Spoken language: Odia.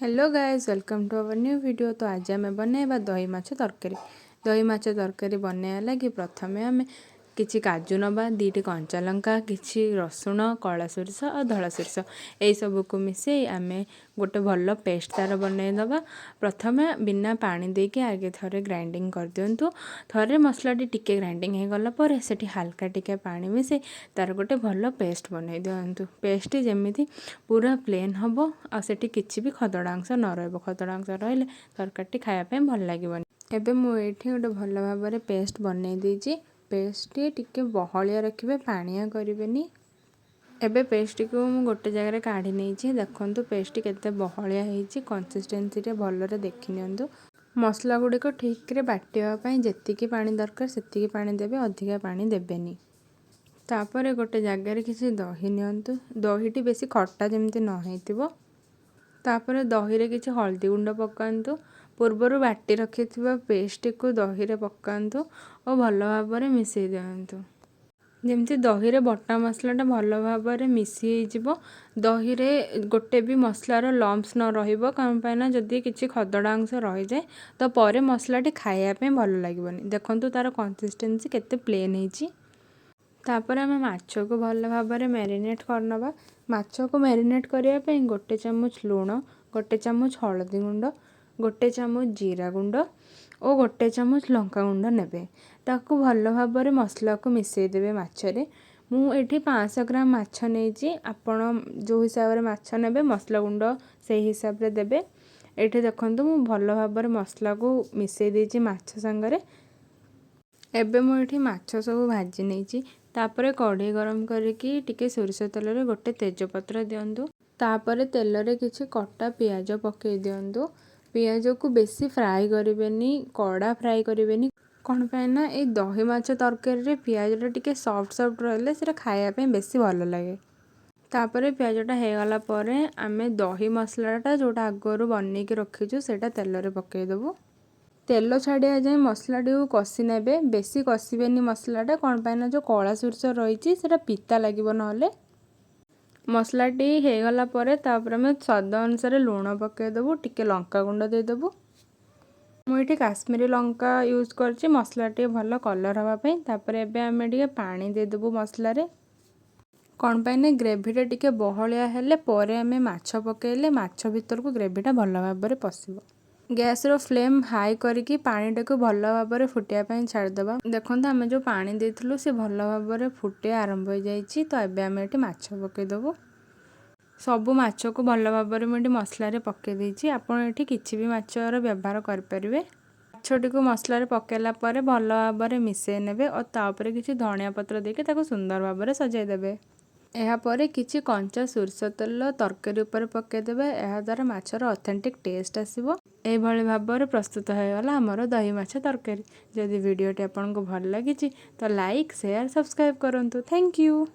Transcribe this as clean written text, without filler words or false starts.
Hello guys, welcome to our new video। ତ ଆଜି ଆମେ ବନେଇବା ଦହି ମାଛ ତରକାରୀ। ଦହି ମାଛ ତରକାରୀ ବନେଇବା ଲାଗି ପ୍ରଥମେ ଆମେ କିଛି କାଜୁ ନେବା, 2ଟି କଞ୍ଚା ଲଙ୍କା, କିଛି ରସୁଣ, କଳା ସୋରିଷ ଆଉ ଧଳା ସୋରିଷ। ଏଇସବୁକୁ ମିଶାଇ ଆମେ ଗୋଟେ ଭଲ ପେଷ୍ଟ ତା'ର ବନେଇଦେବା। ପ୍ରଥମେ ବିନା ପାଣି ଦେଇକି ଆଗେ ଥରେ ଗ୍ରାଇଣ୍ଡିଙ୍ଗ କରିଦିଅନ୍ତୁ। ଥରେ ମସଲାଟି ଟିକେ ଗ୍ରାଇଣ୍ଡିଙ୍ଗ ହେଇଗଲା ପରେ ସେଠି ହାଲକା ଟିକେ ପାଣି ମିଶାଇ ତା'ର ଗୋଟେ ଭଲ ପେଷ୍ଟ ବନେଇ ଦିଅନ୍ତୁ। ପେଷ୍ଟଟି ଯେମିତି ପୁରା ପ୍ଲେନ୍ ହେବ ଆଉ ସେଠି କିଛି ବି ଖଦଡ଼ା ଅଂଶ ନ ରହିବ। ଖଦଡ଼ା ଅଂଶ ରହିଲେ ତରକାରୀଟି ଖାଇବା ପାଇଁ ଭଲ ଲାଗିବନି। ଏବେ ମୁଁ ଏଇଠି ଗୋଟେ ଭଲ ଭାବରେ ପେଷ୍ଟ ବନେଇ ଦେଇଛି। ପେଷ୍ଟଟି ଟିକେ ବହଳିଆ ରଖିବେ, ପାଣିଆ କରିବେନି। ଏବେ ପେଷ୍ଟଟିକୁ ମୁଁ ଗୋଟେ ଜାଗାରେ କାଢ଼ି ନେଇଛି। ଦେଖନ୍ତୁ, ପେଷ୍ଟଟି କେତେ ବହଳିଆ ହେଇଛି। କନସିଷ୍ଟେନ୍ସିରେ ଭଲରେ ଦେଖି ନିଅନ୍ତୁ। ମସଲା ଗୁଡ଼ିକ ଠିକ୍ରେ ବାଟିବା ପାଇଁ ଯେତିକି ପାଣି ଦରକାର, ସେତିକି ପାଣି ଦେବେ, ଅଧିକା ପାଣି ଦେବେନି। ତାପରେ ଗୋଟେ ଜାଗାରେ କିଛି ଦହି ନିଅନ୍ତୁ। ଦହିଟି ବେଶୀ ଖଟା ଯେମିତି ନ ହେଇଥିବ। ତାପରେ ଦହିରେ କିଛି ହଳଦୀ ଗୁଣ୍ଡ ପକାନ୍ତୁ। ପୂର୍ବରୁ ବାଟି ରଖିଥିବା ପେଷ୍ଟଟିକୁ ଦହିରେ ପକାନ୍ତୁ ଓ ଭଲ ଭାବରେ ମିଶାଇ ଦିଅନ୍ତୁ, ଯେମିତି ଦହିରେ ବଟା ମସଲାଟା ଭଲ ଭାବରେ ମିଶି ହେଇଯିବ, ଦହିରେ ଗୋଟେ ବି ମସଲାର ଲମ୍ପସ୍ ନ ରହିବ। କ'ଣ ପାଇଁ ନା ଯଦି କିଛି ଖଦଡ଼ା ଅଂଶ ରହିଯାଏ, ତ ପରେ ମସଲାଟି ଖାଇବା ପାଇଁ ଭଲ ଲାଗିବନି। ଦେଖନ୍ତୁ, ତା'ର କନସିଷ୍ଟେନ୍ସି କେତେ ପ୍ଲେନ୍ ହେଇଛି। ତାପରେ ଆମେ ମାଛକୁ ଭଲ ଭାବରେ ମ୍ୟାରିନେଟ୍ କରିନେବା। ମାଛକୁ ମ୍ୟାରିନେଟ୍ କରିବା ପାଇଁ ଗୋଟେ ଚାମଚ ଲୁଣ, ଗୋଟେ ଚାମଚ ହଳଦୀ ଗୁଣ୍ଡ, ଗୋଟେ ଚାମଚ ଜିରା ଗୁଣ୍ଡ ଓ ଗୋଟେ ଚାମଚ ଲଙ୍କା ଗୁଣ୍ଡ ନେବେ। ତାକୁ ଭଲ ଭାବରେ ମସଲାକୁ ମିଶାଇ ଦେବେ ମାଛରେ। ମୁଁ ଏଠି 500 ଗ୍ରାମ ମାଛ ନେଇଛି। ଆପଣ ଯେଉଁ ହିସାବରେ ମାଛ ନେବେ, ମସଲା ଗୁଣ୍ଡ ସେଇ ହିସାବରେ ଦେବେ। ଏଇଠି ଦେଖନ୍ତୁ, ମୁଁ ଭଲ ଭାବରେ ମସଲାକୁ ମିଶାଇ ଦେଇଛି ମାଛ ସାଙ୍ଗରେ। ଏବେ ମୁଁ ଏଠି ମାଛ ସବୁ ଭାଜି ନେଇଛି। ତାପରେ କଢ଼େଇ ଗରମ କରିକି ଟିକେ ସୋରିଷ ତେଲରେ ଗୋଟେ ତେଜପତ୍ର ଦିଅନ୍ତୁ। ତାପରେ ତେଲରେ କିଛି କଟା ପିଆଜ ପକାଇ ଦିଅନ୍ତୁ। ପିଆଜକୁ ବେଶୀ ଫ୍ରାଏ କରିବେନି, କଡ଼ା ଫ୍ରାଏ କରିବେନି। କ'ଣ ପାଇଁ ନା ଏଇ ଦହି ମାଛ ତରକାରୀରେ ପିଆଜଟା ଟିକେ ସଫ୍ଟ ସଫ୍ଟ ରହିଲେ ସେଇଟା ଖାଇବା ପାଇଁ ବେଶୀ ଭଲ ଲାଗେ। ତାପରେ ପିଆଜଟା ହେଇଗଲା ପରେ ଆମେ ଦହି ମସଲାଟା, ଯେଉଁଟା ଆଗରୁ ବନେଇକି ରଖିଛୁ, ସେଇଟା ତେଲରେ ପକାଇଦେବୁ। ତେଲ ଛାଡ଼ିବା ଯାଏଁ ମସଲାଟିକୁ କଷି ନେବେ। ବେଶୀ କଷିବେନି ମସଲାଟା। କ'ଣ ପାଇଁ ନା ଯେଉଁ କଳା ସୋରିଷ ରହିଛି, ସେଇଟା ପିତା ଲାଗିବ ନହେଲେ। ମସଲାଟି ହେଇଗଲା ପରେ ତାପରେ ଆମେ ସ୍ୱାଦ ଅନୁସାରେ ଲୁଣ ପକାଇଦେବୁ, ଟିକେ ଲଙ୍କା ଗୁଣ୍ଡ ଦେଇଦେବୁ। ମୁଁ ଏଠି କାଶ୍ମୀରୀ ଲଙ୍କା ୟୁଜ୍ କରିଛି, ମସଲା ଟିକେ ଭଲ କଲର୍ ହେବା ପାଇଁ। ତାପରେ ଏବେ ଆମେ ଟିକେ ପାଣି ଦେଇଦେବୁ ମସଲାରେ। କ'ଣ ପାଇଁ ନା ଗ୍ରେଭିଟା ଟିକେ ବହଳିଆ ହେଲେ ପରେ ଆମେ ମାଛ ପକାଇଲେ ମାଛ ଭିତରକୁ ଗ୍ରେଭିଟା ଭଲ ଭାବରେ ପଶିବ। ଗ୍ୟାସ୍ର ଫ୍ଲେମ୍ ହାଇ କରିକି ପାଣିଟାକୁ ଭଲ ଭାବରେ ଫୁଟିବା ପାଇଁ ଛାଡ଼ିଦେବା। ଦେଖନ୍ତୁ, ଆମେ ଯେଉଁ ପାଣି ଦେଇଥିଲୁ, ସେ ଭଲ ଭାବରେ ଫୁଟିବା ଆରମ୍ଭ ହୋଇଯାଇଛି। ତ ଏବେ ଆମେ ଏଠି ମାଛ ପକାଇଦେବୁ। ସବୁ ମାଛକୁ ଭଲ ଭାବରେ ମୁଁ ଏଠି ମସଲାରେ ପକାଇ ଦେଇଛି। ଆପଣ ଏଠି କିଛି ବି ମାଛର ବ୍ୟବହାର କରିପାରିବେ। ମାଛଟିକୁ ମସଲାରେ ପକାଇଲା ପରେ ଭଲ ଭାବରେ ମିଶାଇ ନେବେ ଓ ତା ଉପରେ କିଛି ଧନିଆ ପତ୍ର ଦେଇକି ତାକୁ ସୁନ୍ଦର ଭାବରେ ସଜାଇ ଦେବେ। ଏହାପରେ କିଛି କଞ୍ଚା ସୋରିଷ ତେଲ ତରକାରୀ ଉପରେ ପକାଇଦେବେ। ଏହାଦ୍ୱାରା ମାଛର ଅଥେଣ୍ଟିକ୍ ଟେଷ୍ଟ ଆସିବ। ଏଇଭଳି ଭାବରେ ପ୍ରସ୍ତୁତ ହୋଇଗଲା ଆମର ଦହି ମାଛ ତରକାରୀ। ଯଦି ଭିଡ଼ିଓଟି ଆପଣଙ୍କୁ ଭଲ ଲାଗିଛି, ତ ଲାଇକ୍, ସେୟାର, ସବସ୍କ୍ରାଇବ୍ କରନ୍ତୁ। Thank you.